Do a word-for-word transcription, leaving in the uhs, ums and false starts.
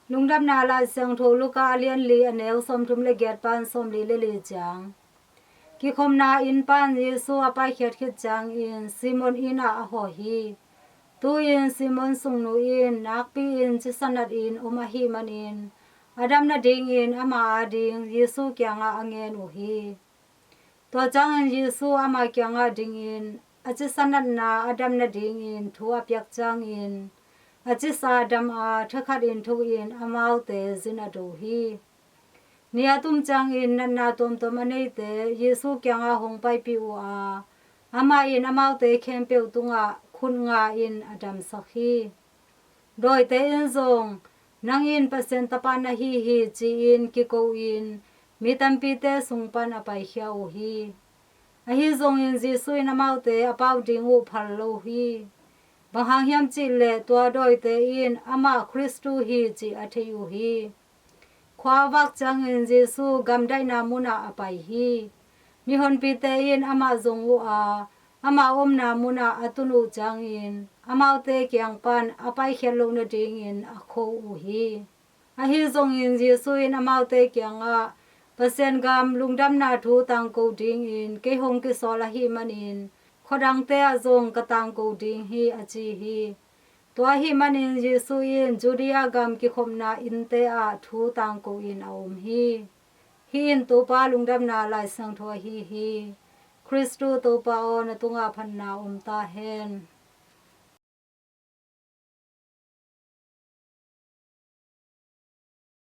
Lungdamna Lai Siangtho Luka a lian li, a neu sawmthum le giat pan sawmli le li ciang. Kikhopna inn pan Jesu a paikhiat khit ciangin Simon inn ah a hawh hi. Tu-in Simon sungnu in nakpi-in cisa natin om ahih manin a dam nadingin ama ading Jesu kiangah a ngen uh hi. Tua ciangin Jesu ama kiangah dingin a cisa natna a dam nadingin thu a piak ciangin a cisa dam a, thakhatin thukin amaute zin a do hi. Ni a tum ciangin natna tuamtuam a neite Jesu kiangah hong paipih uh a, amah in amaute khempeuh tungah khut nga-in a damsak hi. Dawite in zong, "Nang in Pasian Tapa na hi hi," ci-in kiko-in mi tampite sung pan a paikhia uh hi. Ahi zongin Jesu in amaute a pau ding uh phal lo hi. Bang hang hiam cih leh tua dawite in amah Khristu hi cih a thei uh hi. Khua a vak ciangin Jesu gamdaihna munah a pai hi. Mihonpite in amah zong uh a, ama omna munah a tun uh ciangin amaute kiang pan a paikhiat loh nadingin a kho uh hi. Ahi zongin Jesu in amaute kiangah, "Pasian gam lungdamna thu tangko dingin kei hong kisawl ahih manin khuadangte ah zong ka tangko ding hi," a ci hi. Tua ahih manin Jesu in Judea gam kikhopna innte ah thu tangko-in a om hi. Hih in Topa Lungdamna Lai Siangtho ahi hi. Khristu Topa aw, na tungah phatna om ta hen.